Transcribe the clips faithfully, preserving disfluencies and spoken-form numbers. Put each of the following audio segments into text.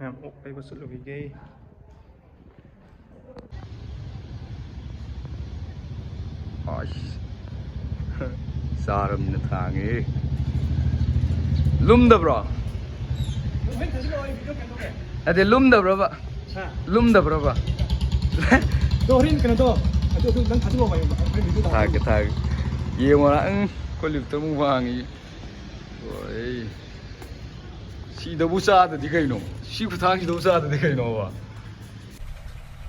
ꯃꯌꯥꯝ ꯑꯣꯛ ꯂꯩꯕ ꯆꯠꯂꯨꯈꯤꯒꯦ꯫ ꯑꯁ꯫ ꯆꯥꯔꯕꯅꯤꯅ ꯊꯥꯡꯉꯦ꯫ ꯂꯨꯝꯗꯕ꯭ꯔꯣ? ꯅꯠꯇꯦ, ꯂꯨꯝꯗꯕ꯭ꯔꯕ? ꯍꯥ? ꯂꯨꯝꯗꯕ꯭ꯔꯕ? ꯑꯗꯣ ꯍꯣꯔꯦꯟ ꯀꯩꯅꯣꯗꯣ, ꯑꯗꯨ, ꯑꯗꯨ ꯅꯪ ꯊꯥꯖꯤꯜꯂꯣ, ꯍꯣꯔꯦꯟ ꯚꯤꯗꯤꯑꯣ ꯊꯥꯒꯦ, ꯊꯥꯒꯦ꯫ ꯌꯦꯡꯉꯣ, ꯎꯝ, clipꯇ ꯑꯃꯨꯛ ꯋꯥꯡꯉꯤ꯫ ꯍꯣꯏ꯫ ꯁꯤꯗꯕꯨ ꯆꯥꯗꯗꯤ ꯀꯩꯅꯣ? ꯁꯤ ꯈꯨꯊꯥꯡꯁꯤꯗꯕꯨ ꯆꯥꯗꯗꯤ ꯀꯩꯅꯣꯕ?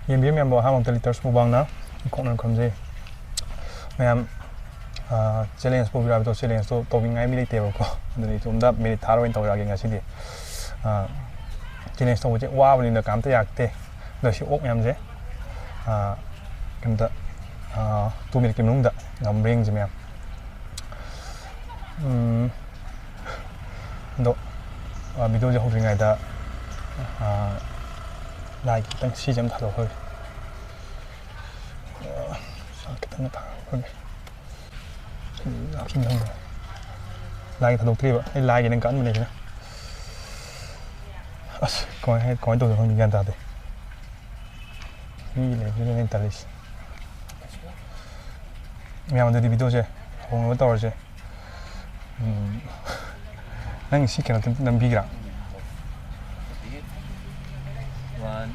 ꯌꯦꯡꯕꯤꯌꯨ ꯃꯌꯥꯝꯕꯨ, ꯑꯍꯥꯟꯕ ꯑꯝꯇ ꯂꯤꯇꯔꯁ ꯃꯨꯛꯕꯥꯡꯅ ꯏꯀꯣꯛꯅꯅ ꯈꯨꯔꯨꯝꯖꯩ꯫ ꯃꯌꯥꯝ, ꯑꯥ, challenge ꯄꯨꯕꯤꯔꯛꯑꯕꯗꯣ, challengeꯇꯣ ꯇꯧꯕꯤꯅꯤꯡꯉꯥꯏ ꯃꯤ ꯂꯩꯇꯦꯕꯀꯣ꯫ ꯑꯗꯨꯅ ꯏꯇꯣꯝꯇ minute ꯊꯥꯔ ꯑꯣꯏꯅ ꯇꯧꯖꯔꯛꯑꯒꯦ ꯉꯁꯤꯗꯤ꯫ ꯑꯥ, challenge ꯇꯧꯕꯁꯦ ꯋꯥꯕꯅꯤꯅ ꯀꯅꯥꯝꯇ ꯌꯥꯔꯛꯇꯦ꯫ ꯑꯗꯣ ꯁꯤ ꯑꯣꯛ ꯃꯌꯥꯝꯁꯦ, ꯑꯥ, ꯀꯩꯅꯣꯗ, ꯑꯥ, two minuteꯀꯤ ꯃꯅꯨꯡꯗ ꯉꯝꯕ꯭ꯔꯥ ꯌꯦꯡꯁꯦ ꯃꯌꯥꯝ꯫ ꯎꯝ꯫ ꯑꯗꯣ, ꯑ, ꯚꯤꯗꯤꯑꯣꯁꯦ ꯍꯧꯗ꯭ꯔꯤꯉꯩꯗ, ꯑ, ꯂꯥꯏꯒꯤ ꯈꯤꯇꯪ ꯁꯤꯁꯦ ꯑꯃ ꯊꯥꯗꯣꯛꯈ꯭ꯔꯒꯦ꯫ ꯑ, ꯈꯤꯇꯪ ꯊꯥꯗꯣꯛꯈ꯭ꯔꯒꯦ꯫ ꯎꯝ, ꯍꯥꯞꯆꯤꯟꯕ ꯍꯧꯔꯦ꯫ ꯂꯥꯏꯒꯤ ꯊꯥꯗꯣꯛꯇ꯭ꯔꯤꯕ꯫ ꯑꯩ ꯂꯥꯏꯒꯤ ꯅꯪ ꯀꯛꯍꯟꯕꯅꯦ ꯁꯤꯅ꯫ ꯑꯁ, ꯀꯃꯥꯏ-, ꯀꯃꯥꯏꯅ ꯇꯧꯗꯣꯏꯅꯣ ꯈꯪꯗꯦ, ꯒ꯭ꯌꯥꯟ ꯇꯥꯗꯦ꯫ ꯃꯤꯒꯤ ꯂꯩꯕꯁꯤꯗꯅꯦ ꯑꯩꯅ ꯇꯜꯂꯤꯁꯦ꯫ ꯃꯌꯥꯝ, ꯑꯗꯨꯗꯤ ꯚꯤꯗꯤꯑꯣꯁꯦ ꯍꯧꯅꯕ ꯇꯧꯔꯁꯦ꯫ ꯎꯝ꯫ ꯅꯪ ꯁꯤ ꯀꯩꯅꯣ ꯅꯝꯕꯤꯒꯦꯔꯥ? One,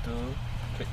two, three.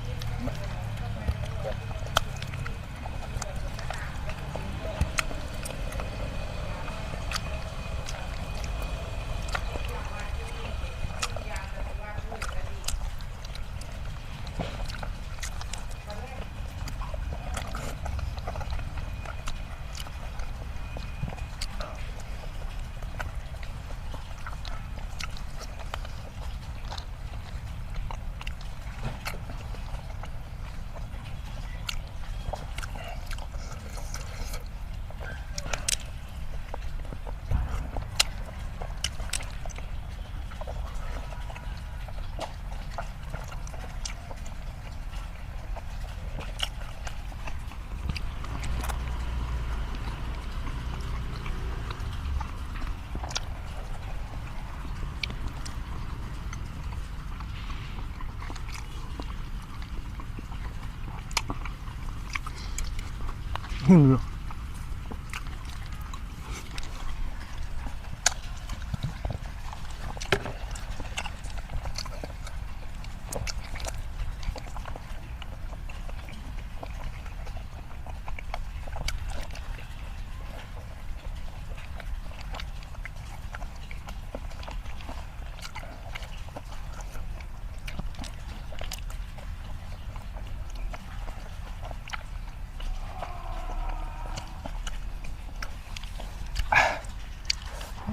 ꯎꯝ꯫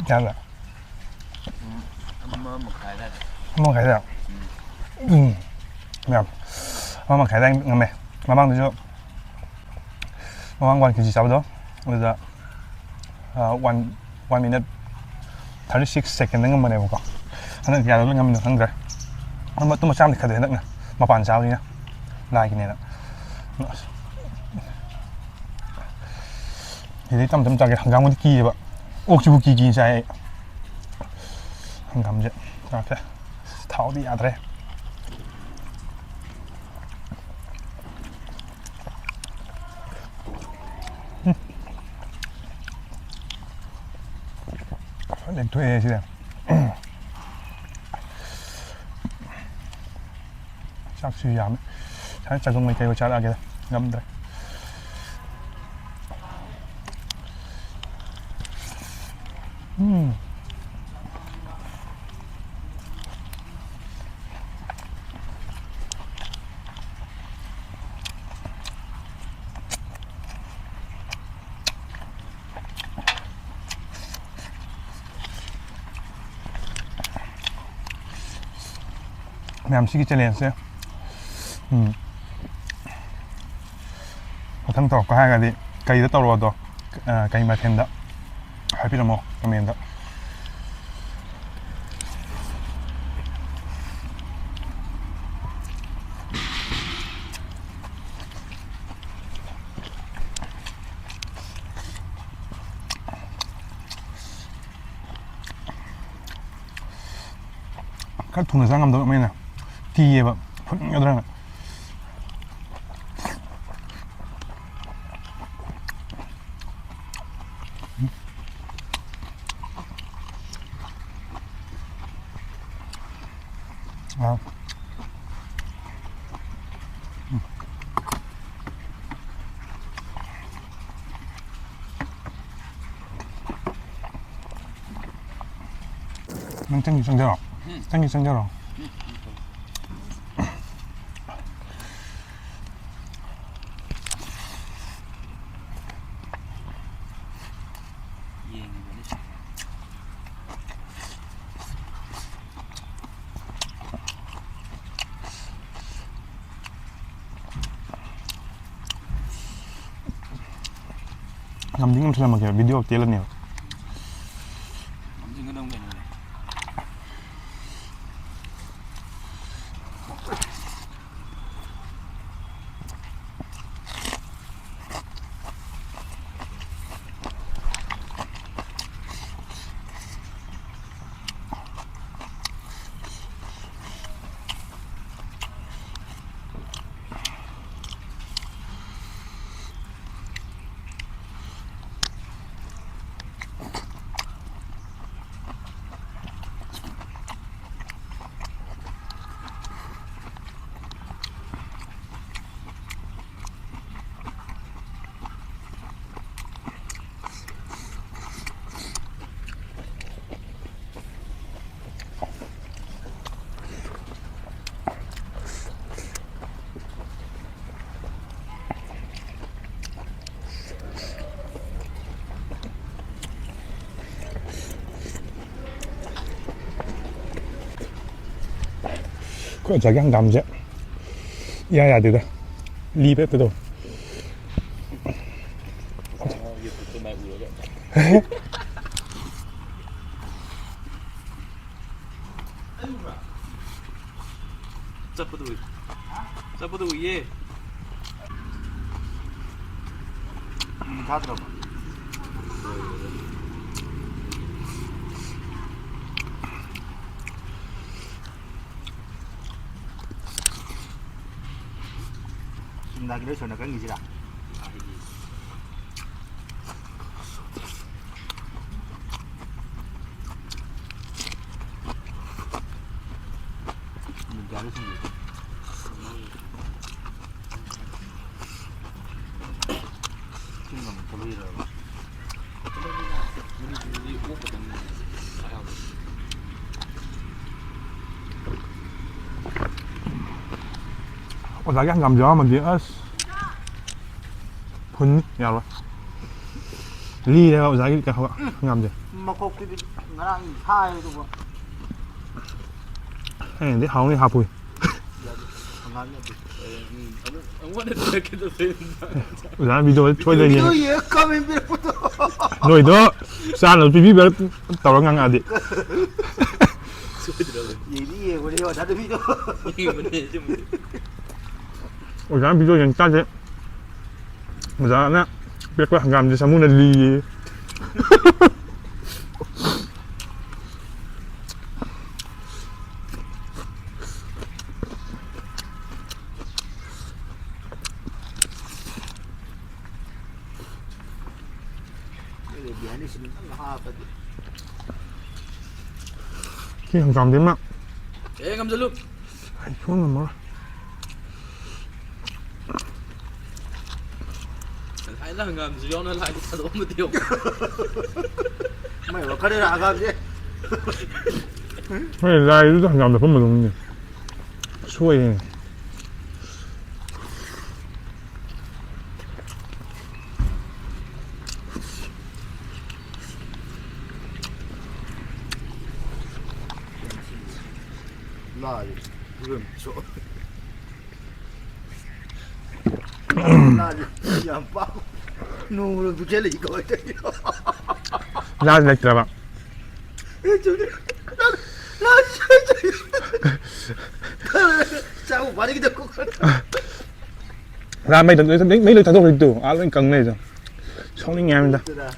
ꯌꯥꯕ꯭ꯔꯥ? ꯄꯨꯡ ꯑꯃ ꯃꯈꯥꯏ ꯑꯗꯥꯏꯗ꯫ ꯑꯃ ꯃꯈꯥꯏꯗ? ꯎꯝ꯫ ꯎꯝ꯫ ꯃꯌꯥꯝ, ꯑꯃ ꯃꯈꯥꯏꯗ ꯉꯝꯃꯦ꯫ ꯃꯃꯥꯡꯗꯁꯨ, ꯃꯃꯥꯡ ꯋꯥꯟ ꯀꯦ ꯖꯤ ꯆꯥꯕꯗꯣ, ꯑꯗꯨꯗ, ꯑ, one, one minute thirty six second ꯉꯝꯕꯅꯦꯕꯀꯣ꯫ ꯍꯟꯗꯛ ꯀꯌꯥꯗ ꯂꯣꯏ ꯉꯝꯃꯤꯅꯣ ꯈꯪꯗ꯭ꯔꯦ꯫ ꯑꯃ, ꯃꯇꯨꯝ ꯃꯆꯥ ꯑꯃꯗꯤ ꯈꯗꯦ ꯍꯟꯗꯛꯅ꯫ ꯃꯄꯥꯟ ꯆꯥꯕꯅꯤꯅ꯫ ꯂꯥꯏꯒꯤꯅꯦꯅ꯫ ꯑꯁ꯫ ꯁꯤꯗꯩ ꯇꯞ ꯇꯞ ꯆꯥꯒꯦ꯫ ꯍꯪꯒꯥꯝꯒꯗꯤ ꯀꯤꯌꯦꯕ꯫ ꯑꯣꯛꯁꯤꯕꯨ ꯀꯤ ꯀꯤ ꯆꯥꯏ ꯑꯩ꯫ ꯍꯪꯒꯥꯝꯁꯦ ꯆꯥꯔꯛꯀꯦ꯫ ꯊꯥꯎꯗꯤ ꯌꯥꯗ꯭ꯔꯦ꯫ ꯎꯝ꯫ ꯐꯖꯅ ꯂꯦꯛꯊꯣꯛꯑꯦ ꯁꯤꯗ꯫ ꯆꯥꯛꯁꯨ ꯌꯥꯝꯃꯦ꯫ ꯁꯨꯃꯥꯏꯅ ꯆꯒꯪ ꯃꯩ ꯀꯩ ꯆꯥꯔꯛꯑꯒꯦꯗ꯫ ꯉꯝꯗ꯭ꯔꯦ꯫ ꯎꯝ꯫ ꯃꯌꯥꯝ, ꯁꯤꯒꯤ ꯆꯦꯂꯦꯟꯖꯁꯦ, ꯎꯝ, ꯃꯊꯪ ꯇꯧꯔꯛꯄ ꯍꯥꯏꯔꯒꯗꯤ ꯀꯩꯗ ꯇꯧꯔꯛꯑꯣꯗꯣ, ꯑ, ꯀꯩ ꯃꯊꯦꯜꯗ ꯍꯥꯏꯕꯤꯔꯝꯃꯣ ꯀꯃꯦꯟꯗ꯫ ꯈꯔ ꯊꯨꯅ ꯆꯥ ꯉꯝꯗꯕ ꯑꯃꯅ ꯇꯤꯌꯦꯕ, ꯐꯨꯠꯅꯤꯡꯒꯗ꯭ꯔꯅ꯫ ꯑꯥ꯫ ꯅꯪ ꯆꯪꯒꯦ ꯆꯪꯖꯔꯣ꯫ ꯎꯝ꯫ ꯆꯪꯒꯦ ꯆꯪꯖꯔꯣ꯫ ꯎꯝ꯫ ꯌꯦꯡꯉꯤꯕꯅꯤ꯫ ꯉꯝꯗꯤ ꯉꯝꯁꯤꯜꯂꯝꯃꯒꯦ, video ꯇꯦꯜꯂꯅꯦꯕ꯫ ꯉꯝꯁꯤꯟꯒꯗꯧꯅꯦ꯫ ꯑꯩꯈꯣꯏ ꯑꯣꯖꯥꯒꯤ ꯍꯪꯒꯥꯝꯁꯦ ꯏꯌꯥ ꯌꯥꯗꯦꯗ꯫ ꯂꯤꯕ ꯍꯦꯛꯇ ꯇꯧ꯫ ꯆꯠꯄꯗꯨ ꯎꯏ꯫ ꯆꯠꯄꯗꯨ ꯎꯏꯌꯦ꯫ ꯃꯤꯅꯤꯠ ꯊꯥꯗ꯭ꯔꯕꯣ? ꯅꯨꯡꯗꯥꯡꯒꯤ ꯅꯣꯏ ꯁꯣꯝ ꯅꯥꯀꯟꯒꯤꯁꯤꯔꯥ? ꯒꯥꯔꯤ ꯊꯤꯟꯕꯤꯌꯨ꯫ ꯆꯤꯡ ꯑꯃꯨꯛ ꯊꯣꯛꯂꯛꯏꯔꯕ? ꯃꯅꯤꯄꯨꯔꯗꯤ ꯑꯣꯛ ꯈꯛꯇꯪꯅꯤ꯫ ꯑꯣꯖꯥꯒꯤ ꯍꯪꯒꯥꯝꯁꯨ ꯌꯥꯎꯔꯝꯃꯗꯤ ꯑꯁ꯫ ꯐꯨꯟꯅꯤ ꯌꯥꯔꯣꯏ꯫ ꯂꯤꯔꯦꯕ ꯑꯣꯖꯥꯒꯤ ꯀꯩꯅꯣ ꯍꯪꯒꯥꯝꯁꯦ꯫ ꯃꯀꯣꯛꯇꯨꯗꯤ ꯉꯔꯥꯡ ꯁꯥꯏ ꯑꯗꯨꯕꯨ꯫ ꯑꯩꯅꯗꯤ ꯍꯥꯎꯅꯤ ꯍꯥꯞꯄꯨꯏ꯫ ꯌꯥꯗꯦ꯫ ꯍꯪꯒꯥꯝ ꯌꯥꯗꯦ꯫ ꯑꯦ, ꯎꯝ, ꯑꯃꯨꯛ, ꯑꯃꯨꯛ ꯍꯟꯅ ꯇꯧꯔꯛꯀꯦ ꯇꯧꯔꯦ꯫ ꯑꯣꯖꯥꯅ ꯚꯤꯗꯤꯑꯣ ꯁꯣꯏꯗꯣꯏꯅꯦ꯫ ꯚꯤꯗꯤꯑꯣ ꯌꯦꯡꯉ comment ꯄꯤꯔꯛꯄꯗꯣ꯫ ꯅꯣꯏꯗꯣ ꯆꯥꯅꯕ ꯄꯤꯕꯤꯕ ꯇꯧꯔ ꯉꯥꯡꯉꯛꯑꯗꯤ꯫ ꯁꯣꯏꯗ꯭ꯔꯕꯅꯤ꯫ ꯌꯦꯡꯗꯤ ꯌꯦꯡꯕꯅꯦ ꯑꯣꯖꯥꯅ ꯚꯤꯗꯤꯑꯣ꯫ ꯌꯦꯡꯕꯅꯦ ꯑꯁꯦꯡꯕꯗꯤ꯫ ꯑꯣꯖꯥꯅ ꯚꯤꯗꯤꯑꯣ ꯌꯦꯡ ꯆꯥꯁꯦ꯫ ꯑꯣꯖꯥꯅ ꯄꯤꯔꯛꯄ ꯍꯪꯒꯥꯝꯁꯦ ꯁꯥꯃꯨꯅ ꯂꯤꯌꯦ꯫ ꯕꯤꯍꯥꯔꯤꯁꯤꯡ ꯅꯪ ꯍꯥꯞꯄꯗꯤ꯫ ꯁꯤ ꯍꯪꯒꯥꯝꯗꯤ ꯑꯃ ꯑꯦ, ꯉꯝꯖꯜꯂꯨ꯫ ꯑꯩ ꯁꯨꯡ ꯉꯝꯃꯔꯣꯏ꯫ ꯉꯁꯥꯏꯅ ꯍꯪꯒꯥꯝꯁꯨ ꯌꯥꯎꯅ ꯂꯥꯏꯗ ꯊꯥꯗꯣꯛꯑꯝꯃꯗꯤ ꯌꯦꯡꯉꯨ꯫ ꯃꯥꯏ ꯋꯥꯈꯜꯗ ꯍꯪꯒꯥꯝꯁꯦ꯫ ꯍꯣꯏ, ꯂꯥꯏꯗꯨꯗ ꯍꯪꯒꯥꯝꯗ ꯐꯝꯕꯗꯧꯅꯤꯅꯦ꯫ ꯁꯣꯏꯔꯦꯅꯦ꯫ ꯂꯥꯏ ꯏꯕꯦꯝ ꯁꯣ-, ꯂꯥꯏ ꯌꯥꯝ ꯄꯥꯝ-, ꯅꯣꯡꯃ ꯄꯤꯛꯁꯜꯂꯛꯏ ꯀꯃꯥꯏꯅ ꯇꯧꯔꯤꯅꯣ? ꯂꯥꯏ ꯂꯩꯇ꯭ꯔꯕ? ꯑꯦ, ꯆꯨꯝꯃꯤ꯫ ꯂꯥꯏ, ꯂꯥꯏ, ꯆꯥꯕ ꯐꯥꯅꯤꯡꯗꯕ ꯀꯣꯛ꯫ ꯂꯥ ꯃꯩ ꯊꯥꯗꯣꯛ-, ꯃꯩ, ꯃꯩ ꯂꯣꯏ ꯊꯥꯗꯣꯛꯈ꯭ꯔꯦ ꯇꯨ꯫ ꯑꯥ ꯂꯣꯏ ꯀꯪ ꯂꯩꯔꯦ꯫ ꯁꯥꯎꯅꯤꯡꯉꯦ ꯍꯥꯏꯕꯅꯤꯗ꯫ ꯑꯗꯨꯅ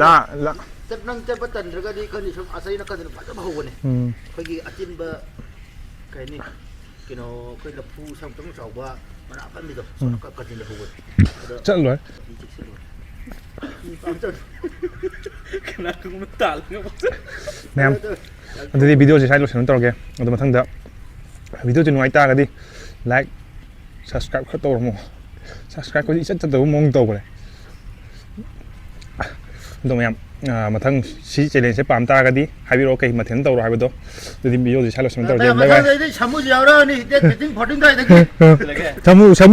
ꯂꯥ, ꯂꯥ꯫ ꯆꯠ-, ꯅꯪ ꯆꯠꯄ ꯇꯟꯗ꯭ꯔꯒꯗꯤ ꯈꯪꯗꯦ, ꯁꯨꯝ ꯑꯁꯩ ꯅꯥꯀꯟꯗꯅ ꯐꯖꯕ ꯍꯧꯕꯅꯦ꯫ ꯎꯝ꯫ ꯑꯩꯈꯣꯏꯒꯤ ꯑꯆꯤꯟꯕ, ꯀꯩ ꯍꯥꯏꯅꯤ, ꯀꯩꯅꯣ, ꯑꯩꯈꯣꯏ ꯂꯐꯨ ꯁꯪꯇꯪ ꯆꯥꯎꯕ ꯃꯅꯥ ꯑꯀꯟꯕꯤꯗꯣ, ꯎꯝ꯫ ꯁꯣꯝ ꯅꯥꯀꯟ ꯀꯥꯆꯤꯟꯗ ꯍꯧꯕꯅꯦ꯫ ꯑꯗꯣ ꯆꯠꯂꯣꯏ꯫ ꯃꯤ ꯆꯦꯛꯁꯤꯜꯂꯣ꯫ ꯃꯤ ꯄꯥꯝ ꯆꯠꯂꯣ꯫ ꯀꯅꯥꯒꯨꯝꯕ ꯇꯥꯜꯂꯒ ꯃꯌꯥꯝ꯫ ꯑꯗꯨꯗꯤ ꯚꯤꯗꯤꯑꯣꯁꯦ ꯁ꯭ꯋꯥꯏꯗ ꯂꯣꯏꯁꯤꯟꯅ ꯇꯧꯔꯒꯦ꯫ ꯑꯗꯣ ꯃꯊꯪꯗ ꯚꯤꯗꯤꯑꯣꯁꯦ ꯅꯨꯡꯉꯥꯏ ꯇꯥꯔꯒꯗꯤ ꯂꯥꯏꯛ ꯁꯕꯁꯀ꯭ꯔꯥꯏꯕ ꯈꯔ ꯇꯧꯔꯝꯃꯣ꯫ ꯁꯕꯁꯀ꯭ꯔꯥꯏꯕꯀꯁꯦ ꯏꯆꯠ ꯆꯠꯇꯕ ꯃꯑꯣꯡ ꯇꯧꯈ꯭ꯔꯦ꯫ ꯑꯗꯣ ꯃꯌꯥꯝ, ꯑ, ꯃꯊꯪ ꯁꯤ ꯆꯦꯂꯦꯟꯖꯁꯦ ꯄꯥꯝ ꯇꯥꯔꯒꯗꯤ ꯍꯥꯏꯕꯤꯔꯛꯑꯣ, ꯀꯩ ꯃꯊꯦꯜ ꯇꯧꯔꯣ ꯍꯥꯏꯕꯗꯣ꯫ ꯑꯗꯨꯗꯤ ꯚꯤꯗꯤꯑꯣꯗꯤ ꯁ꯭ꯋꯥꯏ ꯂꯣꯏꯁꯤꯟꯕ ꯇꯧꯔꯁꯦ꯫ ꯕꯥꯏ ꯕꯥꯏ꯫ ꯃꯊꯪꯗꯩꯗꯤ ꯁꯃꯨꯁꯨ ꯌꯥꯎꯔꯛꯑꯅꯤ, ꯗꯦꯠ ꯐꯤꯐꯇꯤꯟ ꯐꯣꯔꯇꯤꯟ ꯑꯗꯨꯋꯥꯏꯗꯒꯤ꯫ ꯁꯃꯨ, ꯁꯃꯨ꯫